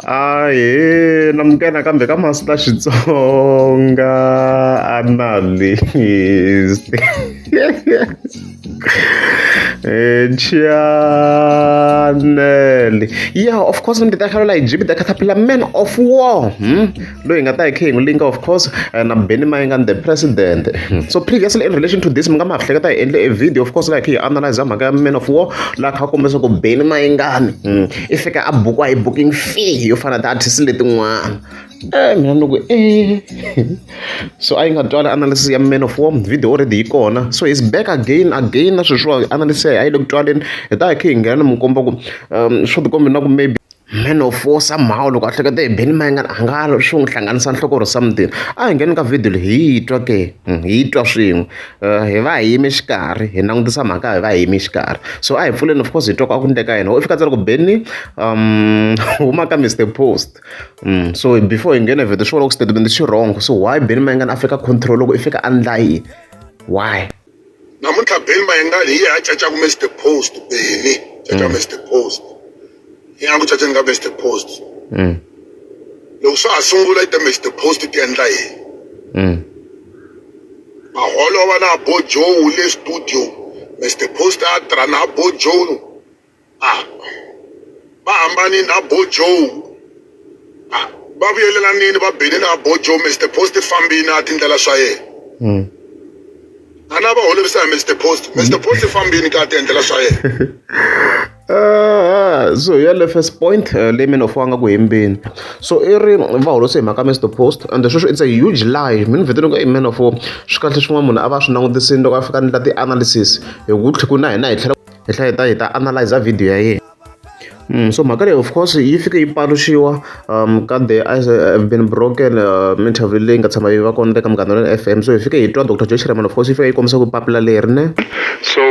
Ahee namukela nakambe ka Master Xitsonga analyst channel yeah of course ni ta hlawula hi Jimmy the Caterpillar man of war Loyi hi nga ta hi khe hi n'wi linka of course na Benny Mayengani the president so previously in relation to this mi nga ma hleketa hi endle a video of course laha hi khe hi analyze mhaka ya man of war laha kha kombisa ku Benny Mayengani i fika a bukiwa hi booking fee yo fana na ti-artist letin'wana mina ni ku e so a yi nga twali analysis ya man of war video already yi kona so he's back again again na sweswiwa analysis ya a yi le ku twaleni hi ta hi khe hi nghena ni mi komba ku swo tikomba na ku maybe man of war somehow loko a hleketa hi Benny Mayengani a nga swi n'wi hlanganisa nhloko or something a hi ngheni ka video leyi hi yi twa ke hi yi twa swin'we hi va hi yime xikarhi hi langutisa mhaka hi va hi yime xikarhi so a hi pfuleni of course hi twa ku a ku endleka yini ho i fika tsala ku Benny huma ka Mister Post so before hi nghena vhete swi vula ku statement xi wrong so why Benny Mayengani a fika control loko i fika a ndla yini why Namuntlha Benny Mayengani hi yena a cacaku Mister Post Benny caca Mister Post yi ya ku caceni ka Mister Post loko swa ha sungula i ta Mister Post ti endla yini a holova na Bo Joe le studio Mister Post a tirha na Bo Joe a va hambanini na Bo Joe a va vuyelelanini va bini na Bo Joe Mister Post fambini a tindlela swa yena a na va holovisa hi Mister Post Mister Post fambini ka ti endlela swa yena. So yeleyo first point leyi mina of nga ku hembeni so i ri va holose hi mhaka Mister Post and sweswo it's a huge lie mina ni vhete ni ku i man of swi kahle swin'wana munhu a va a swi langutisini loko a fika a endla ti-analysis hi ku tlhe ku na hina hi tlhela hi tlhela hi ta analyze video ya yena. So mhaka leyi of course yi fike yi paluxiwa ka the Ice Have Been Broken interview leyi nga tshama yi va kona le ka Munghana Lonene F_M so hi fike hi twa Doctor Joe Shirimani of course yi fika yi kombisa ku papila leri ne. So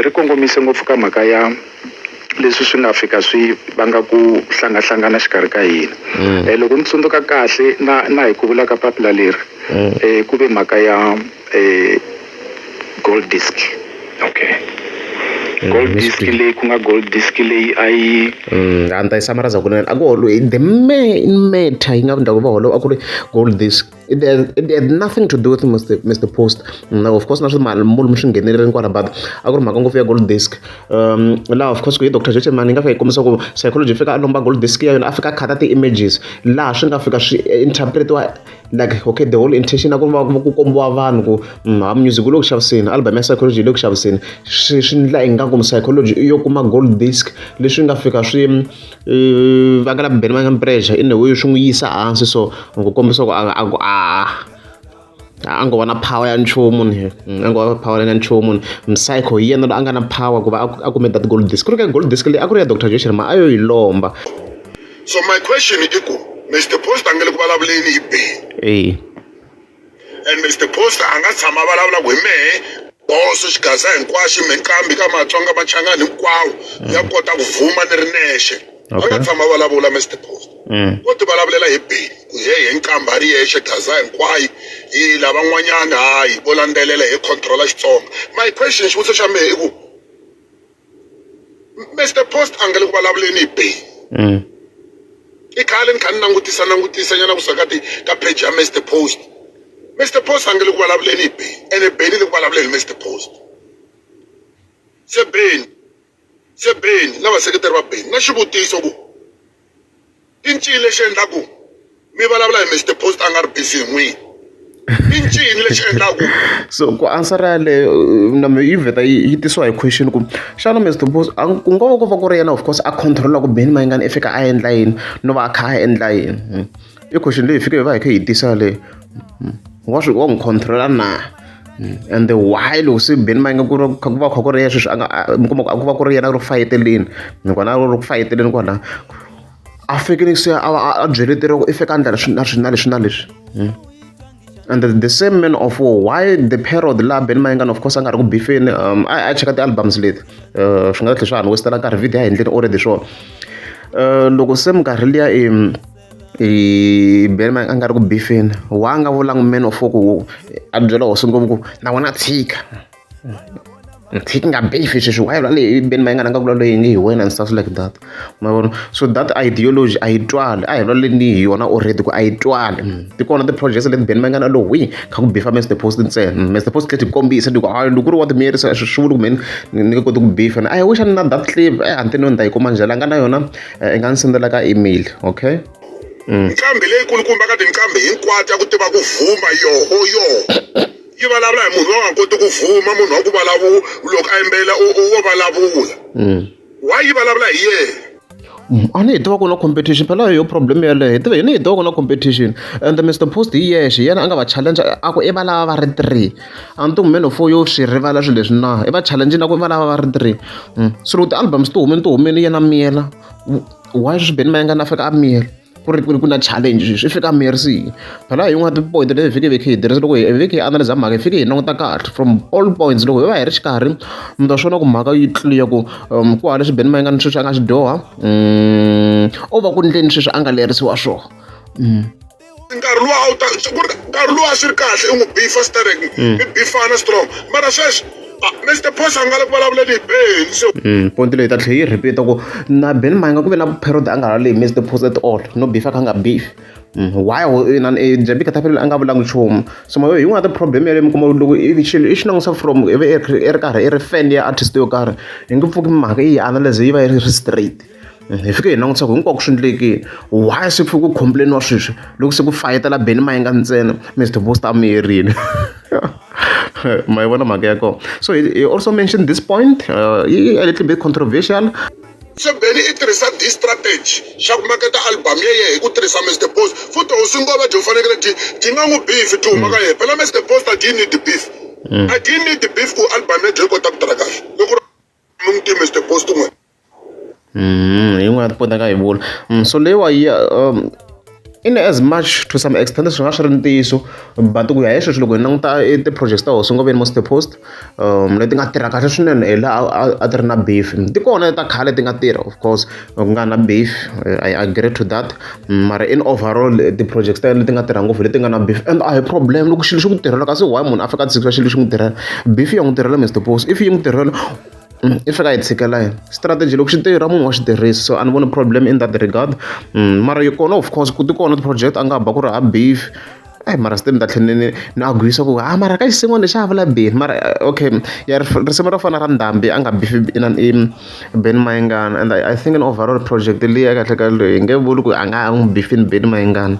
ri kongomise ngopfu ka mhaka ya leswi swi nga fika swi vanga ku hlangahlangana xikarhi ka hina. Loko ni tsundzuka kahle na hi ku vula ka papila leri ku ve mhaka ya gold disc. Gold disc leyi ku nga gold disc leyi a yi A ni ta yi summarize kunene a ku the main matter yi nga endla ku va holova a ku ri gold disc it had nothing to do with Mr Post. Now of course na swi mali swi nghenelerile kwala but a ku ri mhaka ngopfu ya gold disc laha of course ku hi Dr Joe Shirimani yi nga fika yi kombisa ku Sayicology fika a lomba gold disc ya yona a fika a khata ti-images laha swi nga fika swi interpretiwa like okay the whole intention a ku va ku kombiwa vanhu ku ha music wu le ku xaviseni album ya Sayicology yi le ku xaviseni swi swi ndla ingaku Sayicology i yo kuma gold disc leswi nga fika swi vangela Benny Mayengani pressure in a way swi n'wi yisa hansi so ku kombisa ku a ku a a ngo va na power ya nchumu ni a ngo va power ya nchumu ni Psycho hi yena loyi a nga na power ku va a kume that gold disc ku ri ka gold disc leyi a ku ri ya Dr Joe Shirimani a yo yi lomba. So my question i ku Mister Post a nga le ku vulavuleni hi Benny and Mister Post a nga tshama a vulavula ku hi mehe boso xigaza hinkwaxo minkambi ka Matsonga Machangani hinkwawo ya kota ku vhuma ni ri nexe a nga tshama a vulavula Mister Post ko ti vulavulela hi Benny ku he hi nkamba a ri yexe gaza hinkwayo hi lavan'wanyana hayi vo landzelela hi controla Xitsonga. My question, xivutiso xa mehe i ku Mister Post a nga le ku vulavuleni hi Benny. I khale ni kha ni langutisa langutisa nyana kusuka ka ti ka page ya Mister Post. Mister Post a nga le ku vulavuleni hi Benny ene Benny le ku vulavuleni hi Mister Post. Se Benny na vaseketeri va Benny na xivutiso ku i ncini lexi endlaku mi vulavula hi Mister Post a nga ri busy hi n'wina i ncini lexi endlaku? So ku answer yaleyo na me yi vheta yi tisiwa hi question ku xana Mr Post ku nga va ku va ku ri yena of course a control ku Benny Mayengani i fika a endla yini no va a kha a endla yini i question leyi fike hi va hi kha hi tisa yaleyo wa swi wa n'wi controla na and why loko se Benny Mayengani ku ri ku va kha ku ri yena sweswi a nga mi kuma ku a ku va ku ri yena a ri ku fayeteleni nakona a ri ku fayeteleni kwala a fikile se a byeleteriwa ku i fika a endla leswi na leswi na leswi na leswi and the same man of war why the parody laha Benny Mayengani of course a nga ri ku bifeni a cheka ti-albums leti swi nga tlhe swa ha ni westela nkarhi video ya hi endleni already swona loko se minkarhi liya i Benny Mayengani a nga ri ku bifeni wa nga vulanga man of war ku a byela hosi ngopfu ku na wena tshika. Ti nga beef sweswi why vula leyi Benny Mayengani a nga vula leyi nge hi wena and stuff like that ma vona. So that ideology a yi twali, a hi vulavuleni hi yona already ku a yi twali. Ti kona ti-projects leti Benny Mayengani a lo hwi kha ku beef-a Mr Post ntsena. Mr Post tlhe ti kombisa ti ku hayi loko ku ri wa ti miyerisa swi vuli ku mehe ni nge koti ku beef-a. I wish a ni na that clip a ni tivi no ni ta yi kuma njhani, a nga na yona i nga ni sendela ka email okay. Nqambi leyikulukumba ka tinqambi hinkwato ya ku tiva ku vhuma yoho yoho yi vulavula hi munhu wa nga koti ku vhuma munhu wa ku vulavula loko a yimbelela wo vulavula why yi vulavula hi yena. A ni hi tiva ku na competition phela hi yo problem yeleyo hi tiva hi ni hi tiva ku na competition and Mr Post hi yexe hi yena a nga va challenge a ku i va lava va ri three a ni ti kumbe no four yo swi rivala swilo leswi na i va challenge na ku i va lava va ri three. Se loko ti-albums ti humile ti humile yena miyela why sweswi Benny Mayengani a fika a miyela ku ri ku na challenge sweswi i fika a miyerisile. Phela hi yin'wana ya ti-point leyi hi fike hi kha hi tirhisa loko hi vhike hi analyse mhaka hi fike hi languta kahle from all points loko hi va hi ri xikarhi mi ta swi vona ku mhaka yi clear ku ku hava leswi Benny Mayengani sweswi a nga swi dyoha o va ku endleni sweswi a nga lerisiwa swona. Nkarhi luwa a wu ta ku ri nkarhi luwa a swi ri kahle i n'wi bifa sterek mi bifana strong mara sweswi Mr Post a nga le ku vulavuleni hi Benny se. Point leyi ta tlhela yi repeat ku na Benny Mayengani ku ve na period a nga vulavuli hi Mr Post at all no beef a kha a nga beef. Why Jambi Katapila a nga vulangi nchumu so hi yin'wana ya ti-problem yaleyo mi kuma loko i xilo i xi langutisa from i ve i ri karhi i ri fan ya artist yo karhi hi nge pfuki mhaka yi analyze yi va yi ri straight. Hi fike hi langutisa ku hinkwako swi endlekile why se ku fike ku complain-iwa sweswi loko se ku fayetela Benny Mayengani ntsena Mr Post a miyerile. Ma yi vona mhaka ya kona so he also mentioned this point yi a little bit controversial. Se Benny i tirhisa this strategy xa ku maketa album ya yehe hi ku tirhisa Mr Post futhi hosi ngove dyi fanekele dyi dyi nga n'wi beef dyi huma ka yehe phela Mr Post a dyi need beef a dyi need beef ku album ya dyi yi kota ku tirha kahle loko mi n'wi tivi Mr Post n'we. Hi yin'wana ya ti-point a nga yi vula. So leyiwa yi in as much to some extent swi nga swi ri ntiyiso but ku ya hi sweswi loko hi languta i ti-projects ta hosi Ngoveni Mr Post leti nga tirha kahle swinene hi laha a ti ri na beef. Ti kona ta khale ti nga tirha of course ku nga na beef I agree to that mara in overall ti-projects ta yena leti nga tirha ngopfu leti nga na beef and a hi problem loko xilo xi ku tirhela kasi why munhu a fika a tshikisa xilo xi n'wi tirhela beef ya n'wi tirhela Mr Post if yi n'wi tirhela i fika a yi tshikela yena strategy loko xi tirha munhu wa xi tirhisa so a ni voni problem in that regard mara yi kona of course ku ti kona ti-project a nga ba ku ri ha beef eyi mara still ni ta tlhela ni ni arguyisa ku ha mara ka xinsin'wana lexi a vula Benny mara okay ya risimu ro fana ra ndhambi a nga beef inani i Benny Mayengani and I think in overall project liya kahle ka hi nge vuli ku a nga n'wi beef-ini Benny Mayengani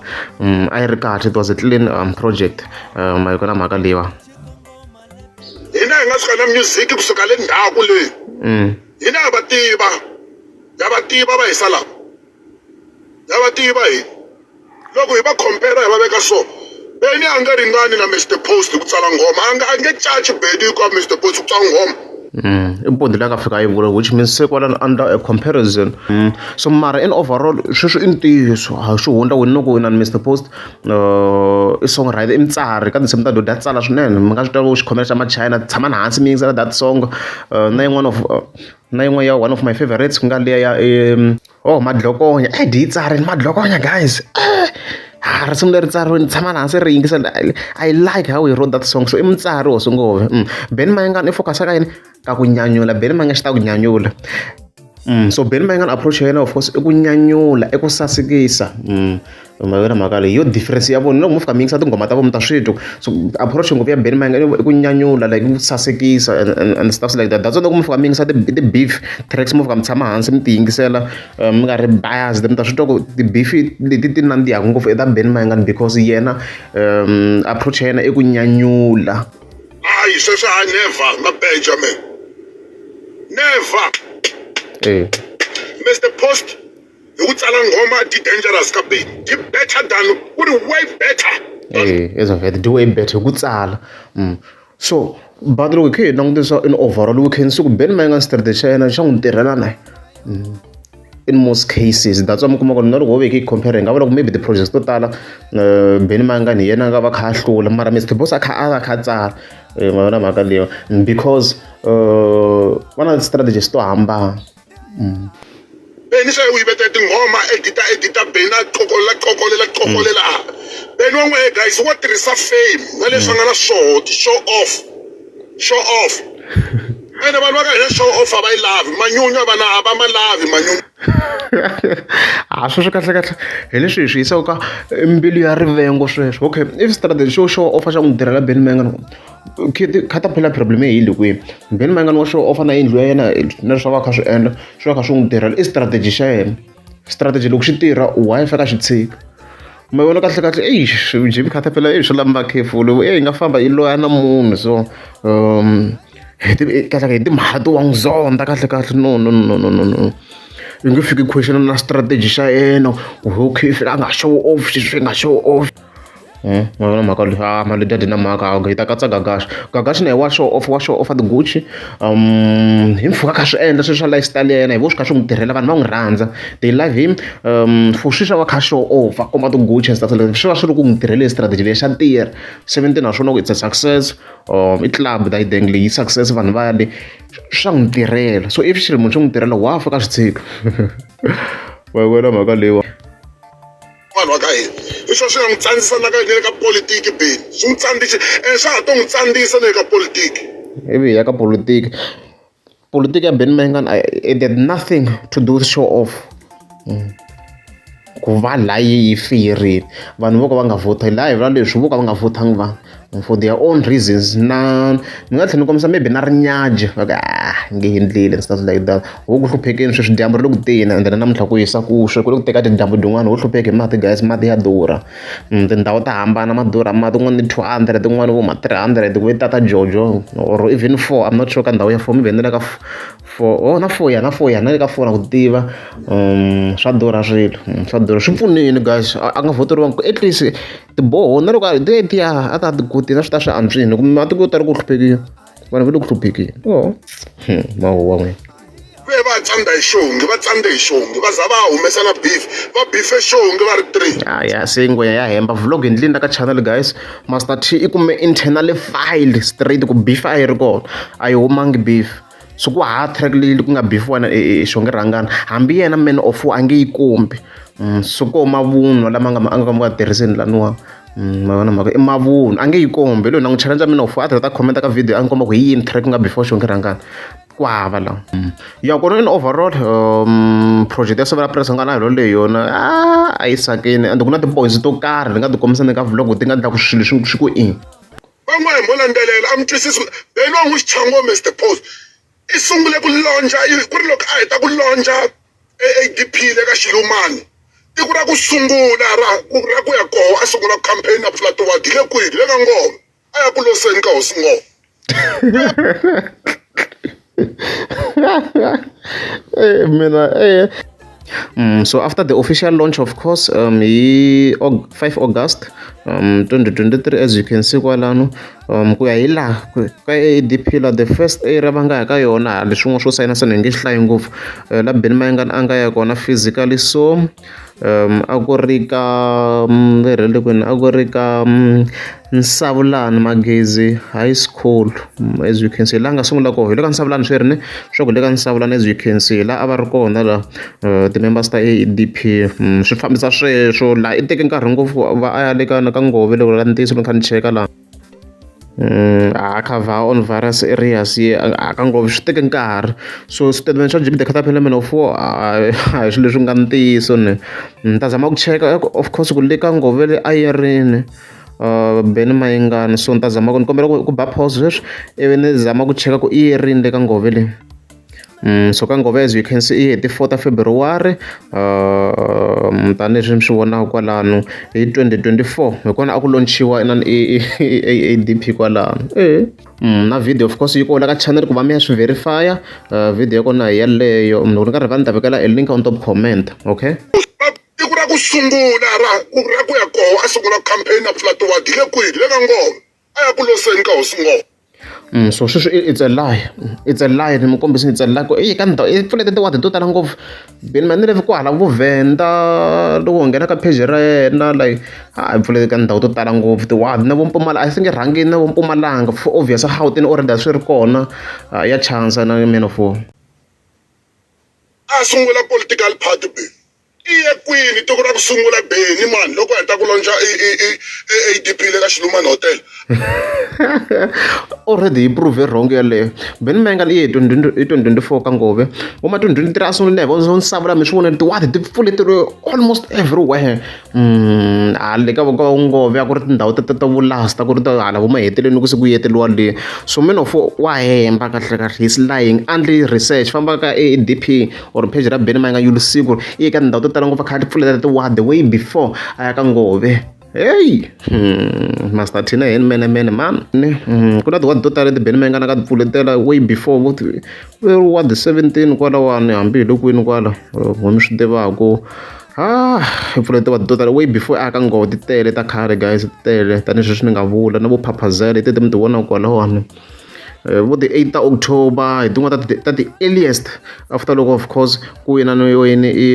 a yi ri kahle it was a clean project ma yi kona mhaka leyiwa. Hina hi nga suka na music kusuka le ndzhaku le hina ha va tiva ha va tiva va hisa lava ha va tiva hina loko hi va compare hi va veka so Benny a nge ringani na Mr Post hi ku tsala nghoma a nge a nge caci Benny ka Mr Post ku tsala nghoma. I point leyi a nga fika a yi vula which means se kwalano under a comparison so mara in overall sweswo i ntiyiso a hi xihundla wena loko inani Mr Post i songwriter i mutsari ka tinsimu ta Dodi a tsala swinene mi nga swi twa vo xikhomela xa machina tshamani hansi mi yingisela that song na yin'wana of na yin'wana ya one of my favorites ku nga liya ya oh madlokonya e di yi tsarini madlokonya guys ha risimu leri tsariwini tshama hansi ri yingisela I like how he wrote that song so i mutsari hosi ngove Benny Mayengani i focus ka yini ka ku nyanyula Benny Mayengani xi ta ku nyanyula. So Benny Mayengani approach ya yena of course i ku nyanyula i ku sasekisa ma yona mhaka leyi yo difference ya vona loko mo fika mi yingisa tinghoma ta vona mi ta swi twa so approach ngopfu ya Benny Mayengani i ku nyanyula like ku sasekisa and stuff like that that's why loko mo fika mi yingisa ti-beef tracks mo fika mi tshama hansi mi ti yingisela mi nga ri biased mi ta swi twa ku ti-beef leti ti nandzihaka ngopfu i ta Benny Mayengani because yena approach ya yena i ku nyanyula. Hayi sweswo ha never na Benjamin never. Mr Post hi ku tsala nghoma di dangerous ka Benny di better than ku ri way better. As of di way better hi ku tsala so but loko hi kha hi langutisa in overall we can see ku Benny Mayengani strategy xa yena xa n'wi tirhela na in most cases that's why mi kuma ku na loko ho veke hi compare hi nga vula ku maybe ti-projects to tala Benny Mayengani hi yena a nga va kha a hlula mara Mr Boss a kha a va a kha a tsala ma vona mhaka leyo because va na strategies to hambana. Benny se u yivete tinghoma edita edita Benny a qokolela qokolela qokolela Benny wa n'wehe guys wa tirhisa fame na leswi a nga na swoho ti-show off show off. Ene vanhu va ka hina show off a va yi lavi manyunyu a va na a va ma lavi manyunyu. A sweswo kahle kahle hi leswi hi swi yisaka ka mbilu ya rivengo sweswo okay if strategy xo show off xa n'wi tirhela Benny Mayengani Caterpillar problem hi le kwihi Benny Mayengani wa show off na yindlu ya yena na leswi a va kha swi endla swi va kha swi n'wi tirhela i strategy xa yena strategy loko xi tirha why fika xi tshika ma vona kahle kahle eish Jimmy Caterpillar eish swi lava careful e yi nga famba yi loya na munhu so hi ti kahle kahle hi timhaka to wa n'wi zonda kahle kahle no no no no no no yi nge fiki question na strategy xa yena okay fika a nga show off swi nga show off. Ma vona mhaka leyi a mali dya na mhaka okay yi ta katsa Gagash Gagash na yena wa show off wa show off the Gucci hi mpfhuka kha swi endla sweswo swa lifestyle ya yena hi vo swi kha swi n'wi tirhela vanhu va n'wi rhandza they love him for sweswi a va kha show off a komba ti-Gucci and stuff like that swi va swi ri ku n'wi tirhele strategy leyi xa tirha 17 naswona ku it's a success i club that dang leyi success vanhu va ya le swa n'wi tirhela so if xilo munhu xi n'wi tirhela wa fa ka swi tshika wa vona mhaka leyiwa. Vanhu va ka hina hi swona swi nga n'wi tsandzisa na ka na le ka politiki Benny swi n'wi tsandzise ene swa ha to n'wi tsandzisa na le ka politiki. Ivi hi ya ka politiki politiki ya Benny Mayengani it had nothing to do with show off ku va laha yi feyerile vanhu vo ka va nga vhoti laha hi vula leswi vo ka va nga vhotanga vanhu for their own reasons na ni nga tlhela ni kombisa maybe na rinyaji va ku ah nge endlile and stuff like that ho ku hluphekeni sweswi dyambu ri le ku teni and then namuntlha ku hisa ku swe ku le ku teka tidyambu dyin'wana ho hlupheka hi mati guys mati ya durha tindhawu ta hambana ma durha mati kun'wana ni 200 tin'wani vo ma 300 ku tata jojo or even 4 I'm not sure ka ndhawu ya 4 maybe ni le ka 4 oh na 4 ya na 4 ya na le ka 4 na ku tiva swa durha swilo swa durha swi pfunile guys a nga voteriwangi ku at least tiboho na loko a letiya a ta ti koti na swi ta swi antswile kumbe matiko yo tala ku hluphekile vanhu va le ku hluphekile o mahuwa n'wina ve va tsandza hi xongi va tsandze hi xongi va za va humesa na beef va beefe xongi va ri three ya ya se ngwenya ya hemba vlog endlini la ka channel guys Master T i kume internally file straight ku beef a yi ri kona a yi humangi beef so ku hava track leyi ku nga beef wena xongi rhangana hambi yena man of war a nge yi kombi so ko mavunwa lama nga a nga ma tirhiseni laniwa ma vona mhaka i mavunwa a nge yi kombi loyi na n'wi challenge man of war a ta ta comment ka video a ni komba ku hi yini track ku nga before xongi rhangana ku hava la ya kona in overall project ya Sovela Press nga na yona leyi yona a yi sakini and ku na ti-points to karhi ni nga ti kombisa ni ka vlog ti nga endla ku swilo swi swi ku i Van'wana mo landzelela a mi twisisi Benny wa n'wi xichangwa Mister Post i sungule ku lonja ku ri loko a heta ku lonja AADP le ka Xilumani tiko ra ku sungula ra ku ra ku ya koho a sungula campaign a pfula tiwadi le kwihi le ka Ngoma a ya ku loseni ka hosi Ngoma. Mina so after the official launch of course hi 5 August 2023 as you can see kwalano ku ya hi laha ka AADP la the first area va nga ya ka yona leswin'wana swo sayina sayina hi nge swi hlayi ngopfu la Benny Mayengani a nga ya kona physically so a ku ri ka va ri le kwini a ku ri ka Nsavulani Magezi High School as you can see laha nga sungula kona hi le ka Nsavulani swi ri ne swa ku le ka Nsavulani as you can see laha a va ri kona la ti-members ta A_D_P swi fambisa sweswo laha i teke nkarhi ngopfu va a ya le ka ka Ngove loko la ntiyiso ni kha ni cheka laha a cover on various areas a ka Ngove swi teke nkarhi so statement xa Jimmy the Caterpillar Man of War a hi swilo leswi nga ntiyiso ni ni ta zama ku cheka of course ku le ka Ngove le a yi rini Benny Mayengani so ni ta zama ku ni kombela ku ba pause sweswi ivi ni zama ku cheka ku i ye rini le ka Ngove leyi. So ka Ngove as you can see i hi ti 4 ta February tanihileswi mi swi vonaka kwalano hi 2024 hi kona a ku launch-iwa inani i A_D_P kwalano e na video of course yi kona ka channel ku va mi ya swi verify video ya kona hi yeleyo loko ni karhi va ni ta vekela e link on top comment okay. Tiko ra ku sungula ra ku ra ku ya koho a sungula campaign a pfula tiwadi le kwihi le ka Ngoma a ya ku loseni ka hosi Ngoma. So sweswo it's a lie it's a lie ni mi kombisa it's a lie ku i ka ndhawu i pfulete tiwadi to tala ngopfu Benny Mayengani ni kwahala vo Venda loko u nghena ka page ra yena like a pfulete ka ndhawu to tala ngopfu tiwadi na vo Mpumalanga I think rhangeni na vo Mpumalanga for obvious Gauteng already a swi ri kona ya chansa na man of war. A sungula political party Benny i ye kwini tiko ra ku sungula Benny mani loko a heta ku lonja ADP le ka Xilumani hotel. Already yi prove wrong yaleyo. Benny Mayengani i ye hi 2024 ka Ngove. Vo ma 2023 a sungule na hi vo Nsavula mi swi vonile ti-ward ti pfuleteriwe almost everywhere. Hale ka ka Ngove a ku ri tindhawu ta ta vo last a ku ri ta hala vo mahetelelweni ku se ku yeteriwa le. So man of wa hemba kahle kahle he's lying. A ndli research famba ka A_D_P or page ra Benny Mayengani you'll see ku ri i ye ka tindhawu to tala ngopfu a kha a ti pfuletela ti-ward way before a ya ka Ngove. Heyi Master Thina hi yena menemene mani ku na ti-ward to tala leti Benny Mayengani a nga ti pfuletela way before vo ward 17 kwalawani hambi hi le kwini kwala n'we mi swi tivaku i pfule ti-ward to tala way before a ka nghovo ti tele ta khale guys ti tele tanihi sweswi ni nga vula na vo phaphazela hi teti mi ti vonaka kwalawani. Vo ti 8 ta October hi tin'wana ta ti ta ti-earliest after loko of course ku inani yo yini i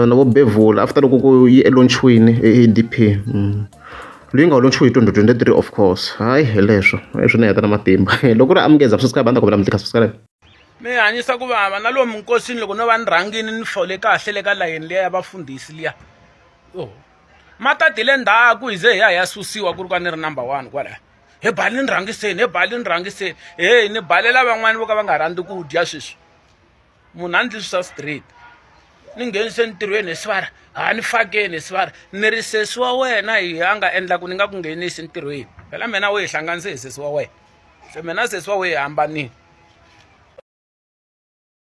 na vo bevula after loko ku yi launch-wini A_D_P leyi nga launch-iwa hi 2023 of course hayi hi leswo leswi ni heta na matimba loko ku ri a mi nge za subscribe a ni ta kombela mi tlika subscribe. Mi hanyisa ku vava na lomu minkosini loko no va ni rhangini ni fole kahle le ka layeni liya ya vafundhisi liya yo ma ta tile ndzhaku hi ze hi ya hi ya susiwa ku ri ka ni ri number one kwalaya. He bali ni rhangiseni he bali ni rhangiseni heyi ni balela van'wani vo ka va nga rhandzi ku dya sweswi munhu a ndli swi swa straight ni nghenise ntirhweni hi sivara ha ni fakeni hi sivara ni ri sesi wa wena hi a nga endla ku ni nga ku nghenisi ntirhweni phela mina wo hi hlanganise hi sesi wa wena se mina sesi wa wena hi hambanile.